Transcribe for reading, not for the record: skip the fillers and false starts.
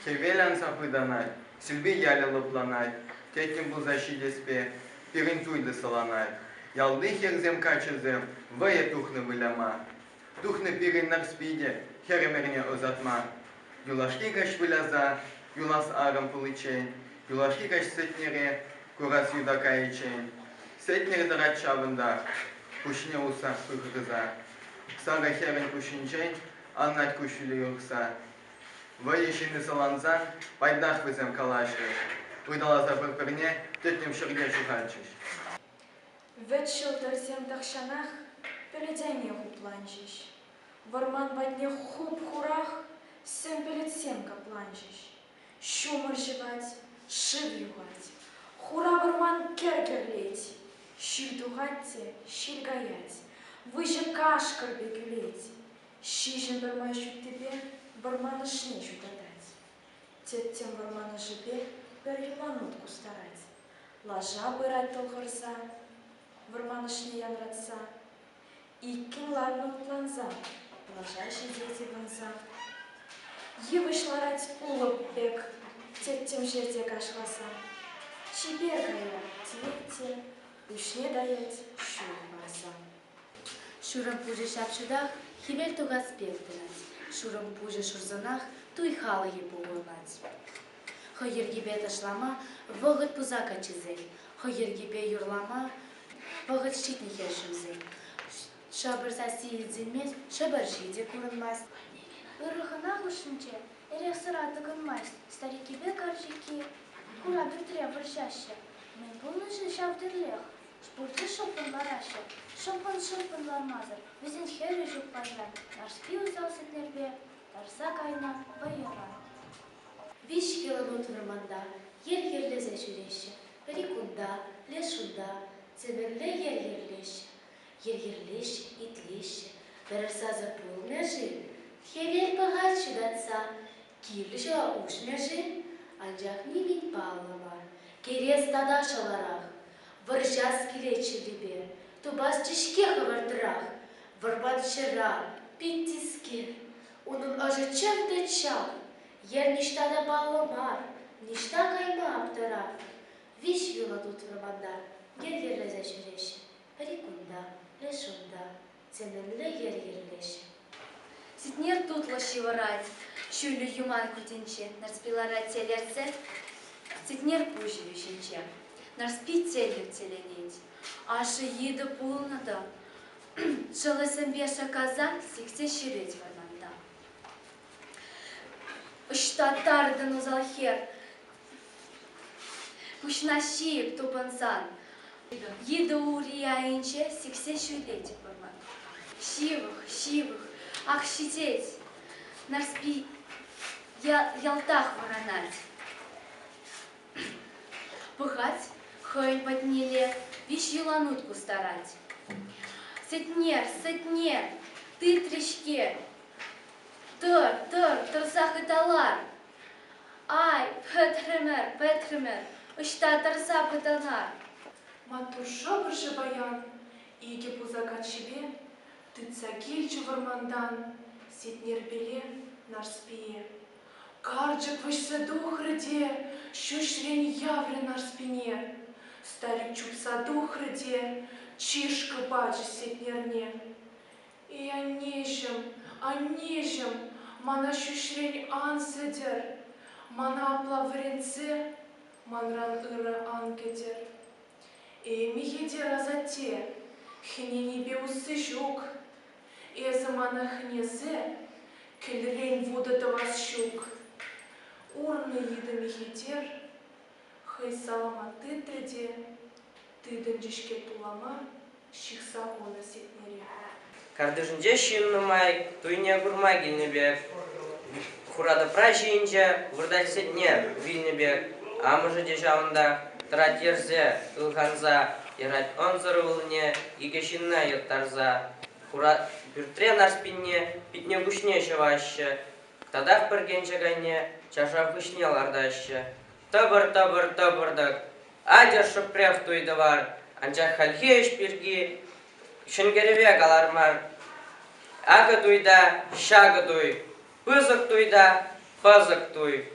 Хӗвел анса пытанать, Силпи ялӗ лӑпланать, тӗттӗм пулса ҫитеспе пирӗн туй тӑсӑланать. Ялти хӗрсем-каччӑсем вӑйӑ тухнӑ выляма. Тухнӑ пирӗн Нарспи те хӗрӗмӗрне ӑсатма. Юлашки каҫ выляса юлас арӑм пуличчен, юлашки каҫ Сетнере курас юта кайиччен. Сетнер тӑрать ҫавӑнтах, пуҫне усса пыхӑрса. Сарӑ хӗрӗн пуҫӗнчен анать куҫҫулӗ юхса. Вӑйӑ ҫынни сӑлансан пайтах вӗсем калаҫрӗҫ, ыталаса пӗр-пӗрне тӗттӗм ҫӗрте ҫухалчӗҫ. Вӗт ҫӑлтӑрсем тахҫанах пӗлӗтене хупланчӗҫ. Вӑрман патне хуп-хурах сӗм пӗлӗтсем капланчӗҫ. Ҫумӑр ҫӑвать, шыв юхать, хура вӑрман кӗр кӗрлет. Ҫил тухать те ҫил каять, выҫӑ кашкӑр пек ӳлет. Ҫиҫӗм пӗрмай ҫуттипе вӑрман ӑшне ҫутатать. Тӗттӗм вӑрман ӑшӗпе пӗр юланут кустарать. Лаша пырать тӑлхӑрса, вӑрман ӑшне янратса. Иккӗн ларнӑ утланса, лаша ҫитет ывӑнса. Йывӑҫ ларать улӑп пек тӗттӗм ҫӗрте кашласа. Чипер кая тиет те пуҫне таять ҫул парса. Шурӑм пуҫӗ ҫап-ҫутах, хӗвел тухас пек тӑрать. Шурӑм пуҫӗ шурсанах туй халӑхӗ пухӑнать. Хӑй йӗркипе ташлама вӑхӑт пуса каччисен, хӑй йӗркипе юрлама вӑхӑт ҫитнӗ хӗрҫумсен. Шӑпӑр сасси илтӗнмест, шӑпӑрҫи те курӑнмасть. Ырӑ хӑна хушшинче эрех-сӑра тӑкӑнмасть, стариккипе карчӑкки хура пӳртре вӑрҫаҫҫӗ. Мӗн пулнӑ-ши ҫав тӗрлех? Пурте шӑппӑн лараҫҫӗ. Шӑппӑн-шӑппӑн лармасӑр вӗсен хӗрӗ ҫук паян. Нарспи усал Сетнерпе тарса кайнӑ вӑйӑран. Виҫ километр вӑрманта йӗр йӗрлесе ҫӳреҫҫӗ. Пӗри кунта, леш унта, темӗнле йӗр йӗрлеҫҫӗ. Йӗр йӗрлеҫҫӗ, итлеҫҫӗ. Пӗр сасӑ пулмӗ-ши? Хӗвел пӑхать ҫутатса, кирлӗ ҫӑла уҫмӗ-ши? Анчах нимӗн паллӑ мар. Кӗрес тата шаларах. Вӑрҫас килет ҫиллипе, тупасчӗ-ҫке хӑвӑртрах. Вӑрман ҫӑра, пит тискер, унӑн ӑшӗ чӑн та чап. Йӗр ниҫта та паллӑ мар, ниҫта кайма аптӑрап. Виҫ юлӑ тут вӑрманта йӗр-йӗрлесе ҫӳреҫҫӗ. Пӗри кунта, леш унта, темӗнле йӗр йӗрлеҫҫӗ. Сетнер тутлӑ ҫывӑрать, ҫӳллӗ юман кутӗнче Нарспи ларать тӗлӗрсе, Сетнер пуҫӗ вӗҫӗнче. Нарспи тӗлӗнет. Ашшӗ йытӑ пулнӑ та шӑлӗсемпе шаккаса сиксе ҫӳрет вӑрманта. Ӑҫта тартӑн усал хӗр? Пуҫна ҫийӗп тупӑнсан. Йытӑ ури айӗнче сиксе ҫӳрет вӑрман. Ҫывӑх, ҫывӑх, ах ҫитет. Нарспи ялтах вӑранать. Пӑхать хӑйӗн патнелле виҫ юланут кустарать. Сетнер, Сетнер, тытрӗ-ҫке. Тӑр, тӑр, тӑрсах ыталар. Ай, пӗтрӗмӗр, пӗтрӗмӗр, ӑҫта тӑрса пытанар? Маттур шӑпӑрҫӑ паян икӗ пуса каччипе тытса килчӗ вӑрмантан Сетнерпеле Нарспие. Карчӑк вӗҫсе тухрӗ те ҫӳҫрен яврӗ Нарспине. Старик чупса тухрӗ те чышкӑ пачӗ Сетнерне. Эй, аннеҫӗм, аннеҫӗм, мана ҫӳҫрен ан сӗтӗр, мана апла вӗрентсе манран ырӑ ан кӗтӗр. Эй, Михетер асатте, хӗненипе усси ҫук. Эсӗ мана хӗнесе кӗлрен вутӑ тӑвас ҫук. Урнӑ йытӑ Михетер хӑй салама тытрӗ те тытӑнчӗ-ҫке тулама ҫыхса хунӑ Сетнере. Картишӗнче ҫын нумай, туйне курма килнӗ пек. Хура тӑпра ҫийӗнче выртать Сетнер вилнӗ пек. Амӑшӗ те ҫавӑнтах тӑрать йӗрсе, ылханса, ярать ӑнсӑр ывӑлне икӗ ҫынна йӑттарса. Хура пӳртре Нарспинне питне-куҫне ҫӑваҫҫӗ, татах пӗркенчӗк айне чаршав хыҫне лартаҫҫӗ. Тӑпӑр-тӑпӑр-тӑпӑртӑк, атьӑр шӑпрех туй тӑвар, анчах хальхи ӗҫ пирки ҫӗнтерӗве калар мар. Акӑ туй та, ҫакӑ туй, пысӑк туй та, пӑсӑк туй.